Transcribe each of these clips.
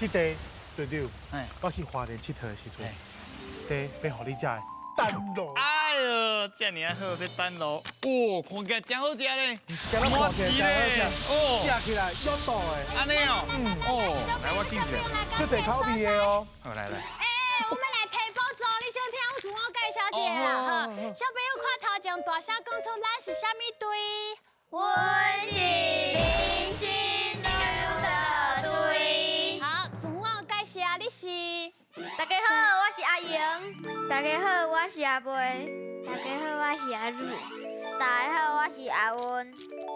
這塊隊長，我去花蓮𨑨迌的時陣，這欲予你食的蛋露。哎喲，遮爾仔好，這蛋露，哦，看起來真好食咧，今日看起來真好食，哦，食起來有道的。按呢哦，哦，來我記一下，足濟口味的哦。好來來。哎，我們來提寶藏，你先聽我自我介紹一下啦，哈。小朋友看頭前大聲講出咱是啥物隊？阮是林心如的隊。好，自我介紹，你是？大家好，我是阿瑩。大家好，我是阿貝。大家好，我是阿汝。大家好，我是阿溫。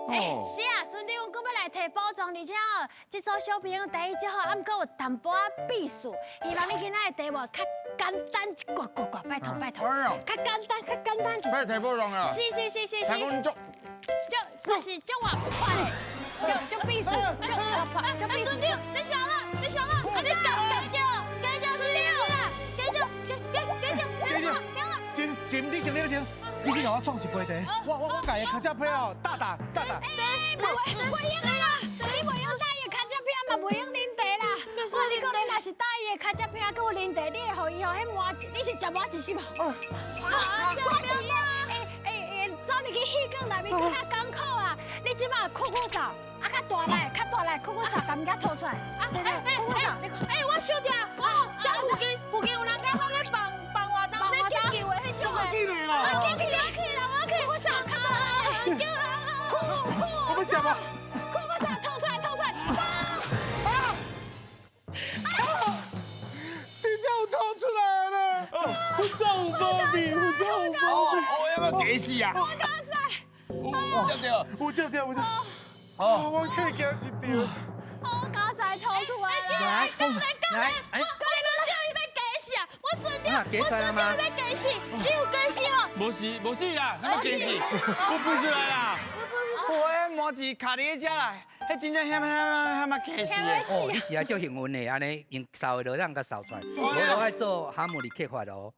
哎，是啊，陣長，閣欲來提寶藏，而且哦，這組小朋友台語足好，啊毋過有淡薄仔筆數，希望你今仔的題目較簡單一寡寡寡，拜託拜託，較簡單較簡單。欲提寶藏啊！是是是是是。聽講足，足就是足活潑的，足足筆數，足活潑，足筆數。陣長，你小了，你小了，你加加掉，加掉是你啦，加掉，加加加掉，加掉，真真，你先你先，你去共我創一杯茶，我共伊跤跡皮哦，打打打打。哎，袂袂用的啦，你袂用打伊跤跡皮嘛，袂用啉茶啦。我跟你講，你若是打伊的跤跡皮，閣有啉茶，你會予伊吼彼麻，你是食麻一是無？啊，我是啊，哎哎哎，走入去戲館內面閣較艱苦啊！你這擺酷酷掃，啊較大力，較大力，酷酷掃，共物件吐出來。啊，對對，酷酷掃，你看。哎，我想著，我這附近附近有人家放咧放放活動咧擊球的彼種的。記咧啦！我去我去啦，我去，我掃較大力。叫人酷酷酷！我欲食無？酷酷掃吐出來，吐出來！啊！真正有吐出來咧！有走有無味，有走有無味。哦，要不要給死啊？我剛才。有接著，有接著，有接。哦，我去驚一著。我剛才吐出來了。來，來，來，來，我準著伊欲假死啊！我準著，我準著伊欲假死，你有假死無？無事，無事啦，啥物假死？我噴出來啦！我彼麻糍卡佇遮啦，彼真正險險險啊假死的。哦，你是啊足幸運的，按呢用掃的就通共掃出來。無就愛做哈姆立克法咯。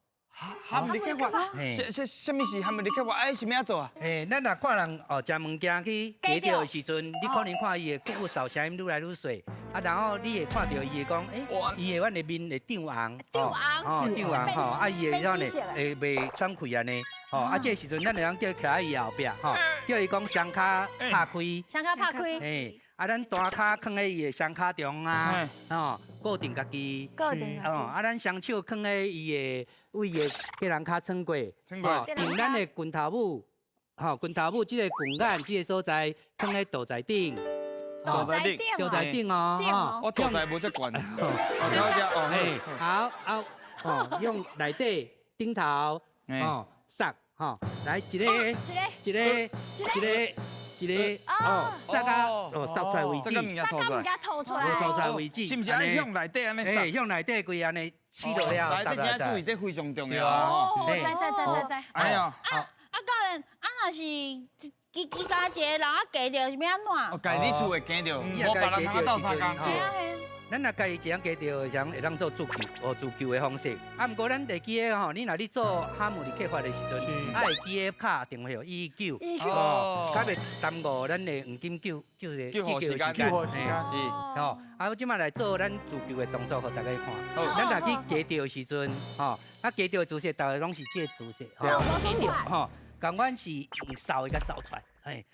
哈姆立克法，啥啥啥物是哈姆立克法？哎，是欲按怎做啊？嘿，咱若看人哦，食物件去噎著的時陣，你可能看伊的骨骨掃聲音愈來愈細，啊，然後你會看著伊會講，欸，伊的阮的面會漲紅，漲紅，哦，漲紅吼，啊，伊會怎呢？會袂喘氣按呢，吼，啊，這個時陣咱會當叫徛佇伊後壁，吼，叫伊講雙跤拍開，雙跤拍開，嘿，啊，咱大跤囥佇伊的雙跤中啊，吼，固定家己，固定，哦，啊，咱雙手囥佇伊的位的別人跤穿過，吼，用咱的拳頭母，吼，拳頭母這個拳眼這個所在，囥佇肚臍頂，肚臍頂，肚臍頂哦，我肚臍無遮懸，哦，這哦，嘿，好，啊，哦，用內底頂頭，哦，捒，吼，來一个，一个，一个。一个哦，捒甲哦，捒出來為止，捒甲物件吐出來，吐出來為止，是毋是按向內底按呢捒？向內底規按呢試落了，內底真注意，這非常重要。哦，知知知知知。哎呀，啊啊，教練，啊若是伊伊家一個人啊噎著是欲按怎？哦，家己厝會噎著，無別人通鬥相共。咱若家己一人噎著，像會當做自救，哦，自救的方式。啊，毋過咱會記得吼，你若咧做哈姆立克法的時陣，愛會記得敲電話予119，哦，較袂耽誤咱的黃金救救的救護時間，救護時間是。吼，啊，我這擺來做咱自救的動作，予大家看。咱若去噎著的時陣，吼，啊，噎著的姿勢，大家攏是這個姿勢，吼，噎著，吼，仝款是用掃的共掃出來，嘿。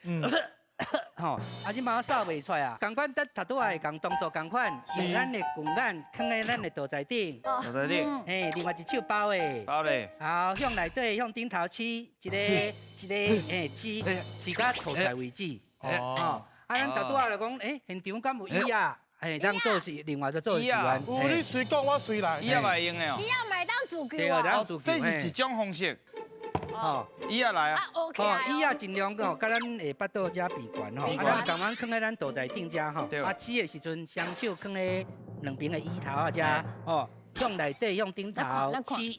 吼，啊，這擺掃袂出來啊！仝款，咱頭拄仔會仝動作仝款，用咱的拳眼囥佇咱的肚臍頂，肚臍頂，嘿，另外一手包的，包咧，好，向內底向頂頭試，一个一个，嘿，試試甲吐出來為止。哦，啊，咱頭拄仔就講，欸，現場敢有椅仔？嘿，當做是另外就做示範。有你隨講，我隨來。椅仔嘛會用的哦。椅仔嘛會當自救啊。這是一種方式。哦，椅仔來啊！哦，椅仔盡量吼，佮咱的腹肚遮邊懸吼，啊，咱仝款囥佇咱肚臍頂遮吼，啊，試的時陣雙手囥佇兩邊的椅頭仔遮，吼，向內底向頂頭試，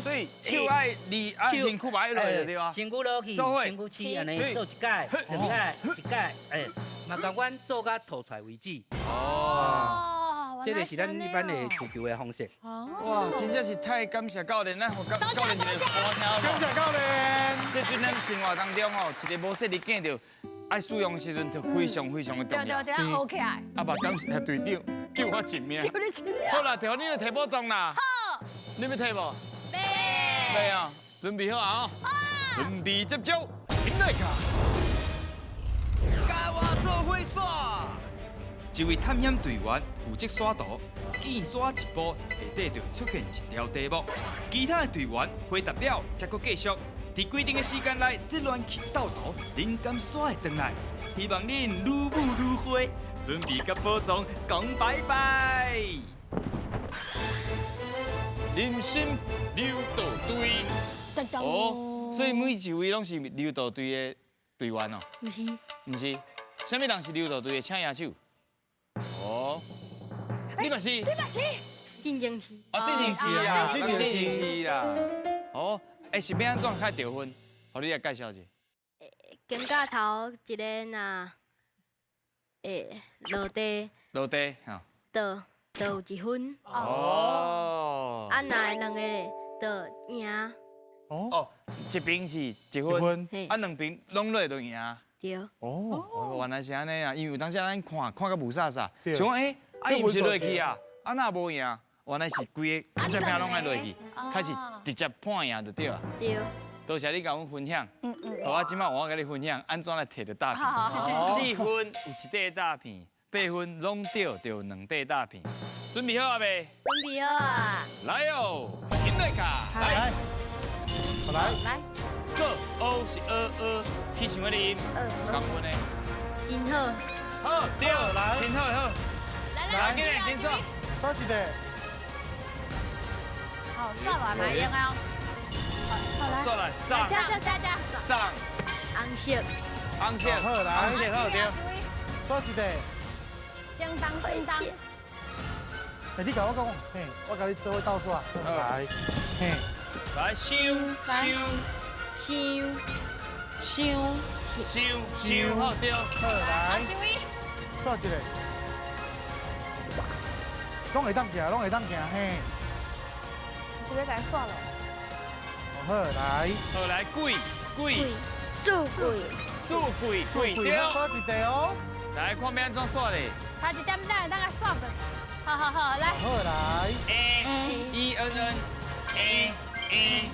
所以手愛離啊身軀愛落就對啊，身軀落去，身軀試按呢做一擺、兩擺、一擺，欸，嘛仝款做甲吐出來為止。哦。這個是咱一般的自救的方式。哇，真正是太感謝教練，咱予教教練一個好聽。感謝教練。這陣咱生活當中吼，一个無細膩見著，爱使用时阵就非常非常的重要。对对对，OK 啊。啊，嘛感谢队长救我一命。救你一命。好啦，摕予你来提宝藏啦。好。你欲提无？欲。啊，准备好啊！准备接招，起来卡。佮我做伙耍。一位探险队员负责刷图，见刷一步，下底就会出现一条题目。其他的队员回答了，才阁继续。伫规定的时间内，这乱去斗图，恁敢刷会转来？希望恁愈舞愈会，准备佮宝藏讲拜拜。林心溜道队。哦，所以每一位拢是溜道队的队员哦。毋是。毋是，啥物人是溜道队的？请举手。哦，你嘛是？你嘛是？进前是。哦，进前是啊，进前是啦。哦，欸，是欲按怎较得分？予你来介绍一下。肩胛头一个若，会落地。落地，哈。就就有一分。哦。啊，若两个咧，就赢。哦，一边是一分，啊，两边拢落就赢。对。哦，原来是按呢啊，因为有当时咱看看甲雾煞煞，想讲欸，啊伊毋是落去啊，啊哪无赢？原来是规个这边拢爱落去，开始直接判赢就对啊。对。多谢你共阮分享。好，啊，这摆我共你分享，按怎来摕著大片？4分有一块大片，8分拢对，就有2块大片。准备好啊未？准备好啊。来哦，起来卡，来。来。来。说 O 是呃呃，去想彼个音，共阮的。真好。好，对，来，真好好。来来，紧来，紧刷。刷一个。好，刷落来用啊。好来。刷来，上。加加加。上。红色。红色。好来。红色好对。刷一个。相当相当。欸，你共我讲，嘿，我共你做伙斗刷。来，嘿。来，收收。收。收。收好对。好来。一位。刷一个。拢会当行，拢会当行，嘿。是欲共伊刷落。好来。好来，鬼鬼。四鬼。四鬼鬼对。刷一块哦。来，看欲按怎刷咧。差一点点，等下刷过。好好好，来。好来。 A E N N A A。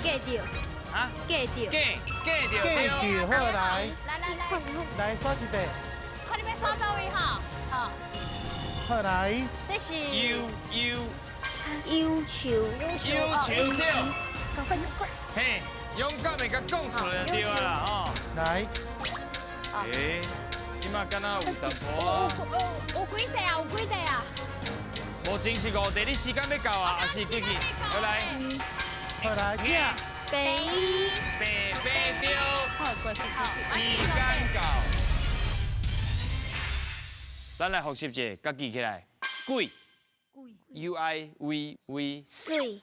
过著。啊？过著。过过著。过著，好来。来来来。来刷一块。看你欲刷佗位哈？好。好来。这是。 U U。忧愁。忧愁对。嘿，勇敢的共讲出来就对啊吼。来。欸，这摆敢若有淡薄啊？有几块啊？有几块啊？目前是5块，你时间欲到啊？还是继续？好来。好来，请。白。白白对。时间到。咱来复习一下，佮记起来。鬼。U I V V。水。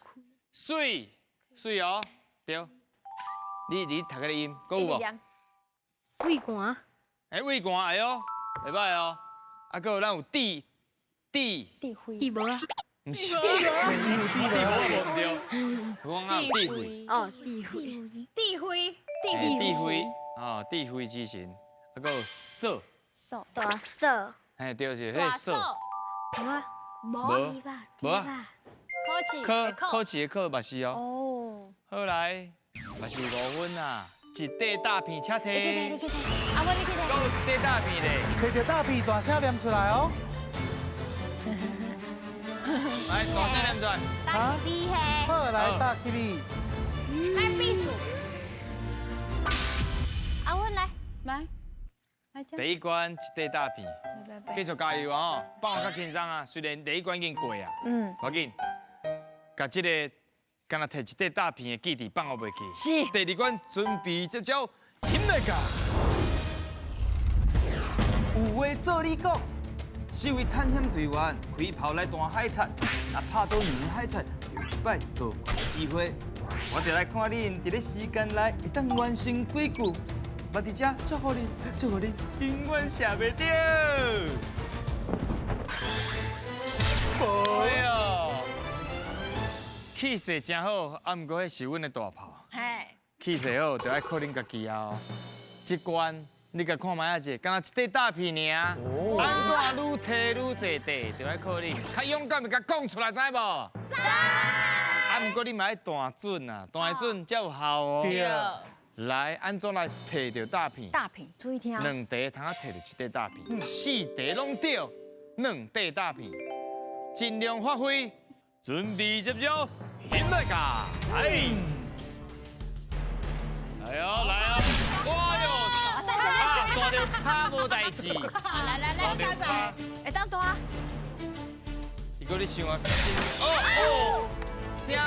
水。水哦，对。你读彼个音，阁有无？畏寒。欸，畏寒，哎哟，袂歹哦。啊，阁有咱有地地。地灰。地无啊？毋是。地无，地无无毋对。我讲啊，地灰。哦，地灰。地灰。地灰。哦，地灰之神。啊，阁有扫。扫。大扫。嘿，对，是彼个扫。无啊。无。无啊。考试。考试的考嘛是哦。哦。好来，嘛是5分啊。一块大片，请提。你去提，阿文你去提。阁有一块大片咧。提著大片，大声念出来哦。来，大声念出来。大比嘿。好，来大起你。来比数。阿文来，来。第一关一块大片，继续加油啊！放较轻松啊，虽然第一关已经过啊。嗯。无要紧，共这个。敢若摕一块大片的记忆放予袂去。是。第二关准备接招，起来噶。有话做你讲，四位探险队员开炮来弹海贼，若拍到两个海贼，就有一摆做怪的机会。我就来看恁伫咧时间内会当完成几句。嘛伫遮祝福恁，祝福恁永远射袂著。哎呦，气势真好，啊，毋过彼是阮的大炮。嘿。气势好，就爱靠恁家己啊！这关你共看覓仔者，敢若一塊大片爾，按怎愈提愈濟塊，就愛靠你，較勇敢的共講出來，知無？知。啊，毋過你嘛愛彈準啊，彈會準才有效哦。對。來，按怎來提著大片？大片，注意聽。兩塊通啊提著一塊大片，四塊攏對，兩塊大片，盡量發揮，準備接招，起來噶，來，來哦，來哦，哇喲，彈著跤無代誌，來來來，會當彈。伊閣咧想啊，哦哦，真準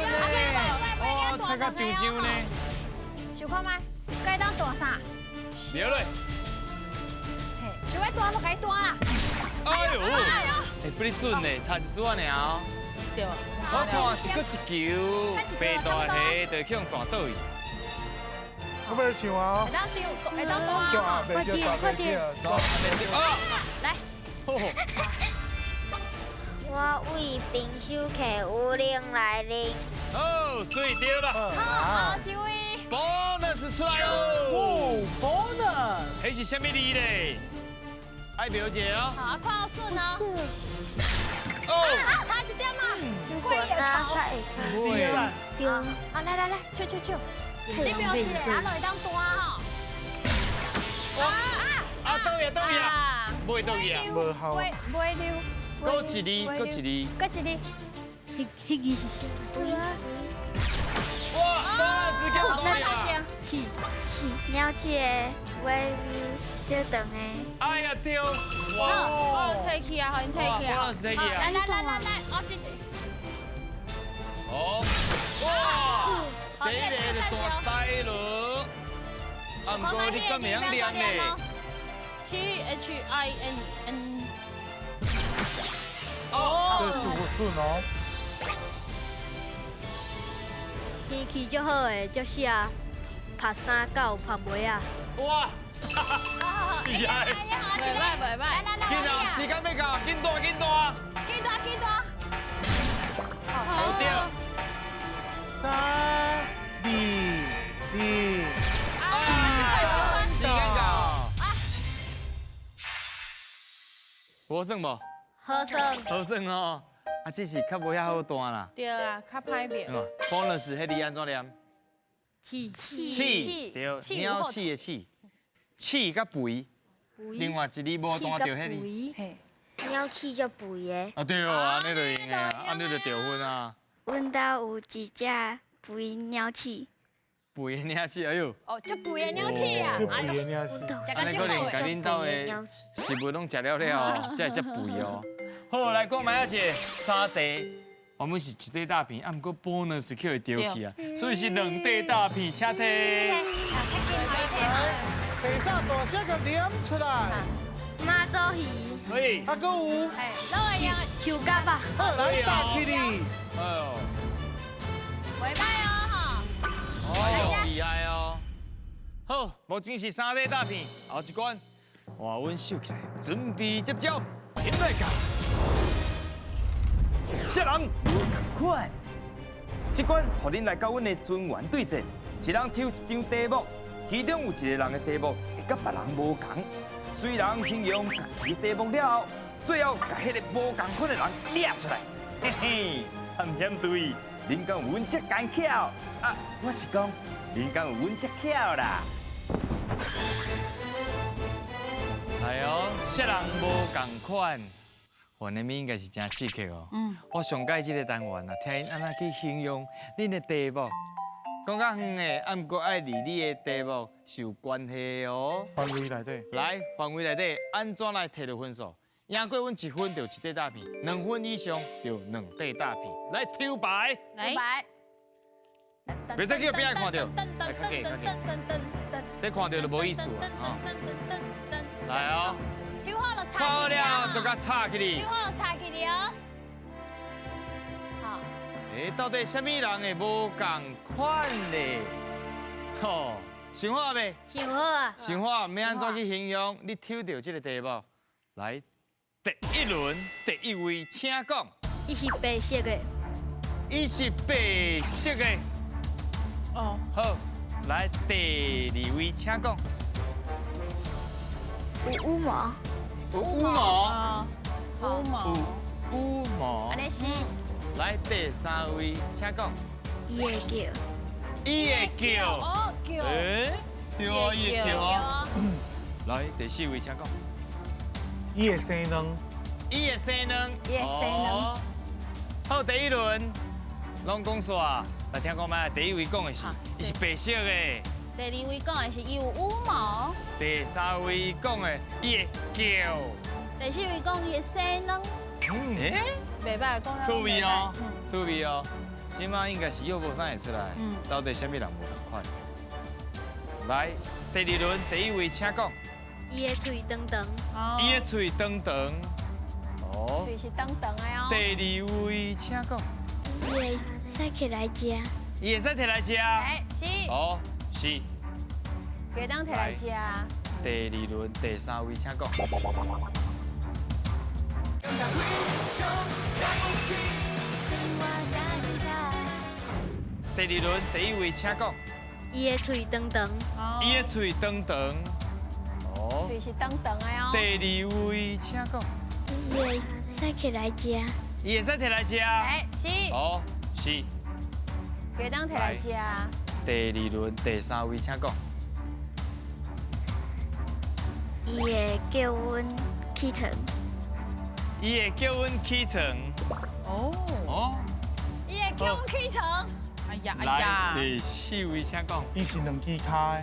呢，哦，睇較上上呢。想看覓？該當彈啥？瞄咧。嘿，想欲彈就共伊彈啦。哎呦，欸，不哩準呢，差一絲仔爾哦。對。我看是閣一球，白大蝦就去予彈倒去。我欲想啊。會當丟，會當彈。快點，快點。來。我為平手騎五岭來啉。好，水對啦。好，後一位。 bonus 出來哦！哦，bonus，彼是啥物字咧？愛描一下哦。好，看好準哦。哦，差一點啊，過伊的頭。對。啊，來來來，抽抽抽。你描一下，啊，就會當彈吼。哇！啊，倒去倒去啊，袂倒去啊，無效。袂袂溜。閣一字，閣一字。閣一字。彼彼字是啥？哇！bonus 叫多啊！刺刺鳥刺的尾足長的。哎呀對！哇！哦，提起啊，予𪜶提起啊！ bonus 提起啊！來來來來來，我這。哦！哇！第一个就大呆了，啊，毋過你敢會曉念咧？T H I N N。哦，這準準哦。天氣足好的，足適合拍三九拍襪仔。哇！厲害！袂歹袂歹。來來來，緊啊，時間欲到，緊彈緊彈。緊彈緊彈。好對。三、二、一。啊！時間到。好耍無？好耍。好耍哦。啊，只是較無遐好彈啦。對啊，較歹描。 bonus 彼字按怎念？刺刺，對，鳥刺的刺，刺佮肥，另外一字無彈著彼字。鳥刺足肥的。啊對哦，按呢就會用的，按呢就著分啊。阮兜有一隻肥鳥刺。肥的鳥刺，哎呦！哦，足肥的鳥刺啊！足肥的鳥刺。按呢可能共恁兜的食物攏食了了，才會遮肥哦。好，來講覓仔一个三塊，我們是一塊大片，啊，毋過 bonus 去予伊丟去啊，所以是兩塊大片，請提。第三大聲共念出來。媽祖魚。可以。啊，閣有。樹蛤吧。好，來打起哩。哎呦。袂歹哦，吼。哎呦，厲害哦。好，目前是三塊大片，後一關，哇，阮收起來，準備接招，起來噶。啥人無仝款？這關予恁來佮阮的尊員對戰，一人抽一張題目，其中有一個人的題目會佮別人無仝。雖然形容家己的題目了後，最後共彼个無仝款的人掠出來。嘿嘿，探險隊，恁敢有阮遮奸巧？啊，我是講，恁敢有阮遮巧啦？來哦，啥人無仝款？哇，那應該是真刺激哦。嗯。我上喜這个單元啊，聽𪜶按怎去形容恁的題目，講較遠的，啊，毋過愛離你的題目是有關係哦。範圍內底。來，範圍內底，按怎來提著分數？贏過阮一分就一塊大片，兩分以上就兩塊大片。來抽牌。來。袂使去予邊仔看著，來較緊較緊。這看著就無意思啊。來哦。抽好就插好了，就共插起去。抽好就插起去哦。好。欸，到底啥物人會無仝款咧？吼，想好未？想好啊。想好，欲按怎去形容你抽著這个題目？來，第一輪第一位，請講。伊是白色的。伊是白色的。哦。好，來第二位，請講。有羽毛。有羽毛。羽毛。有羽毛。按呢是。來，第三位，請講。伊會叫。伊會叫。哦，叫。欸，對啊，伊會叫啊。來，第四位，請講。伊會生卵。伊會生卵。伊會生卵。好，第一輪攏講煞，來聽講覓？第一位講的是，伊是白色的。第二位講的是伊有羽毛。第三位講的，伊會叫。第四位講伊會生卵。欸，袂歹，講趣味哦，趣味哦。這馬應該是又無啥會出來，到底啥物人無仝款？來，第二輪第一位請講。伊的喙長長。伊的喙長長。哦。喙是長長的哦。第二位請講。伊會使摕來食。伊會使摕來食。哎，是。哦，是。會當摕來食。第二輪第三位請講。第二輪第一位請講。伊的喙長長。伊的喙長長。哦。喙是長長的哦。第二位請講。伊會使摕來食。伊會使摕來食。哎，是。哦，是。會當摕來食。第二輪第三位請講。伊會叫阮起床。伊會叫阮起床。哦。哦。伊會叫阮起床。哎呀哎呀！來，第四位請講。伊是兩支跤的。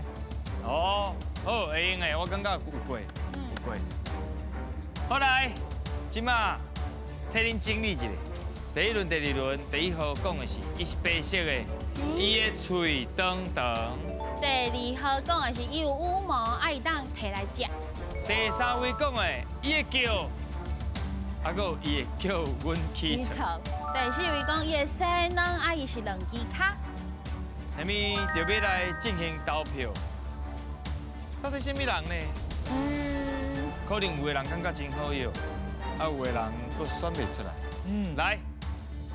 哦，好，會用的，我感覺有過，有過。好來，這馬替恁整理一下。第一輪、第二輪，第一號講的是，伊是白色的，伊的喙長長。第二號講的是，伊有羽毛，啊，伊當提來食。第三位講的，伊會叫，啊，閣有伊會叫阮起床。第四位講伊會生卵，啊，伊是兩支跤。下面就欲來進行投票，到底啥物人呢？可能有的人感覺真好藥，啊，有的人閣選袂出來。來，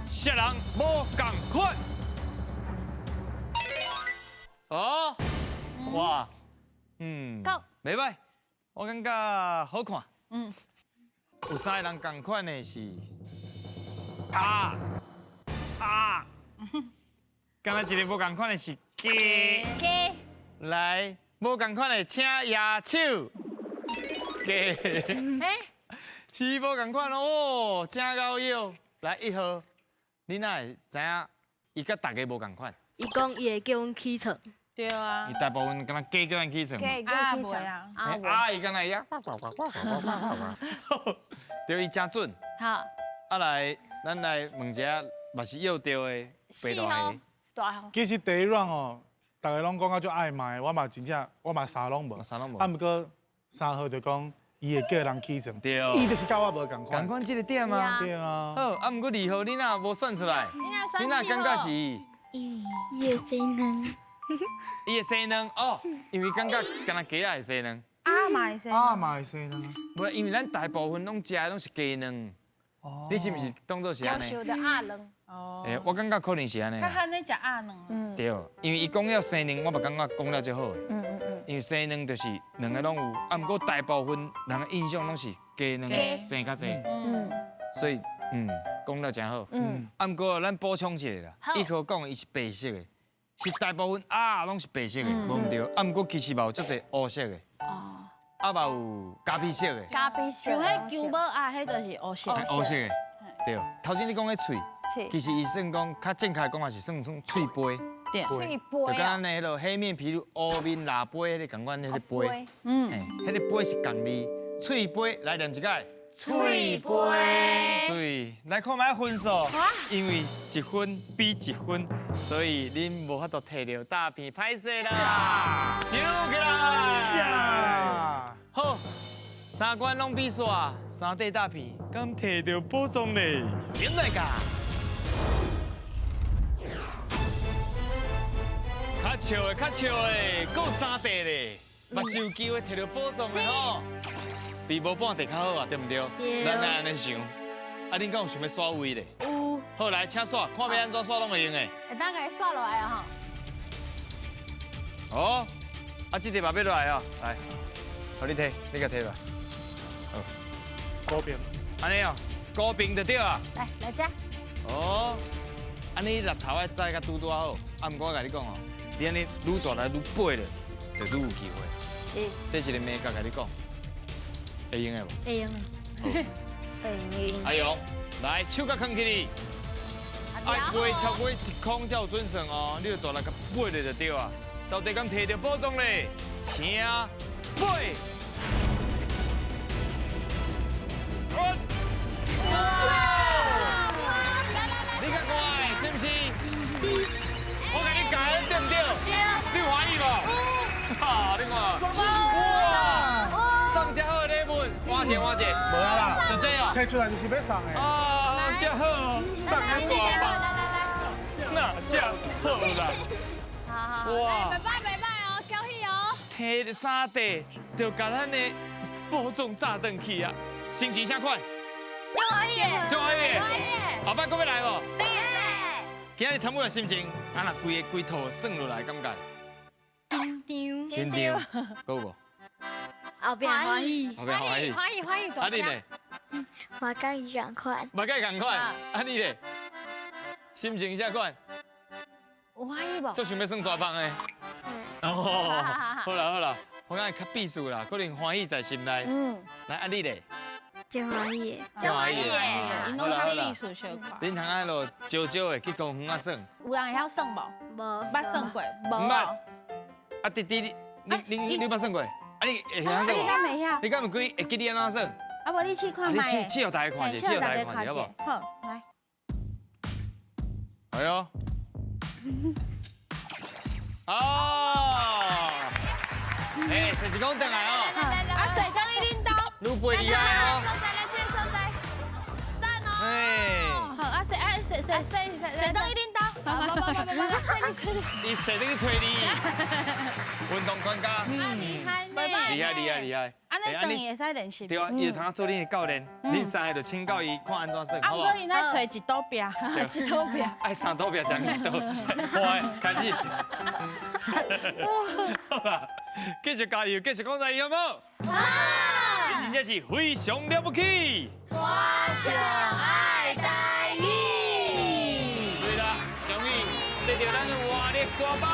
啥人無仝款？哦，哇，袂歹，我感覺好看。有三个人仝款的是。啊啊！敢若一个無仝款的是雞。雞。來，無仝款的請舉手。雞。欸？是無仝款哦，真𠢕藥。來一號，你哪會知影伊佮大家無仝款？伊講伊會叫阮起床。對啊。伊大部分敢若雞叫咱起床。雞叫起床。啊，啊，伊敢若會曉。對，伊真準。好。啊來。咱來問一下，嘛是藥到的白大蝦。大號。其實第一 round 哦，大家攏講甲足曖昧，我嘛真正，我嘛啥攏無。啥攏無。啊，毋過三號就講，伊會叫人起床。對。伊就是佮我無仝款。仝款這個點啊。對啊。好，啊，毋過二號你若無選出來，你若感覺是伊？伊會生卵。伊會生卵哦，因為感覺敢若雞仔會生卵。鴨嘛會生。鴨嘛會生卵。無，因為咱大部分攏食的攏是雞卵。你是毋是當作是按呢？受著鴨卵。哦。欸，我感覺可能是按呢。較罕咧食鴨卵。對，因為伊講了生卵，我嘛感覺講了最好的。因為生卵就是兩个攏有，啊，毋過大部分人的印象攏是雞卵生較濟。所以，講了真好。啊，毋過咱補充一下啦，一號講的伊是白色的，是大部分鴨攏是白色的，無毋對。啊，毋過其實嘛有足濟烏色的。哦。啊嘛有咖啡色的，咖啡色，像彼球帽鸭，彼就是乌色。乌色的，对。头先你讲彼喙，其实伊算讲较正确讲也是算算喙杯。对，喙杯。就敢咱的彼个黑面琵鹭乌面蜡杯，彼个仝款彼个杯。彼个杯是仝字，喙杯来念一摆。喙杯。水，来看觅分数，因为一分比一分，所以恁无法度摕著大片，歹势啦，收起来。好，三关攏比煞，三块大片，敢摕著宝藏咧？点来噶？较笑的，较笑的，阁有三块咧，嘛是有机会摕著宝藏的吼。比无半块较好啊，对毋对？咱来按呢想。啊，恁敢有想欲刷位咧？有。好，來，請刷，看欲按怎刷攏會用的。會當共伊刷落來啊吼。哦，啊，這塊嘛欲落來哦，來。予你提，你共提吧。好，高平。按呢哦，高平就对啊。来来遮。哦，按呢力头爱载甲拄拄好。啊，毋过我共你讲哦，你按呢愈大力愈飞咧，就愈有机会。是。这是一个眉角，共你讲，会用的无？会用。会用。阿勇，来手共囥起哩。爱飞超过一空才有准算哦，你就大力共飞咧就对啊。到底敢提著宝藏咧？请飞！哇！你较快，是不是？是。我共你教对不对？对。你欢喜无？哈，你看。哇！送遮好礼物，换一个换一个，无啊啦，就这哦。提出来就是欲送的。啊，遮好，送个大包。那遮好啦。好好，来，拜拜拜拜哦，恭喜哦。提三块，就共咱的宝藏炸转去啊！心情啥款？足欢喜的，足欢喜的。后摆阁欲来无？对。今日参与的心情，啊若规个规套算落来，感觉？紧张。紧张。阁有无？后壁欢喜。后壁欢喜。欢喜欢喜。啊你咧？嘛佮伊仝款。嘛佮伊仝款。啊你咧？心情啥款？有欢喜无？足想欲耍抓棒的。哦，好啦好啦，我感觉较意思啦，可能欢喜在心内。嗯。来，啊你咧？真欢喜，真欢喜的，𪜶拢较意思相款。恁通仔落少少的去公园仔耍。有人会晓耍无？无。捌耍过？无。捌。啊弟弟，你你你捌耍过？啊你会晓耍无？你敢袂晓？你敢有记会记你按怎耍？啊无你试看觅。你试试予大家看一下，试予大家看一下，好无？好，来。哎呦。哦。哎，水一公转来哦。啊，水上你领导。愈飞厉害哦。所在来，这个所在，赞哦。哎。好，啊，水啊，水水水水当你领导。不不不不不，你水你去揣你。运动专家。厉害厉害厉害厉害。按呢转会使练习。对啊，伊就通做恁的教练，恁三个就请教伊看按怎耍，好无？啊，毋过𪜶爱揣一桌壁，一桌壁。爱三桌壁，讲一桌。好，开始。好啦，继续加油，继续讲台语，好无？好。真正是非常了不起。我上爱台语。是啦，终于得到咱的活力抓棒。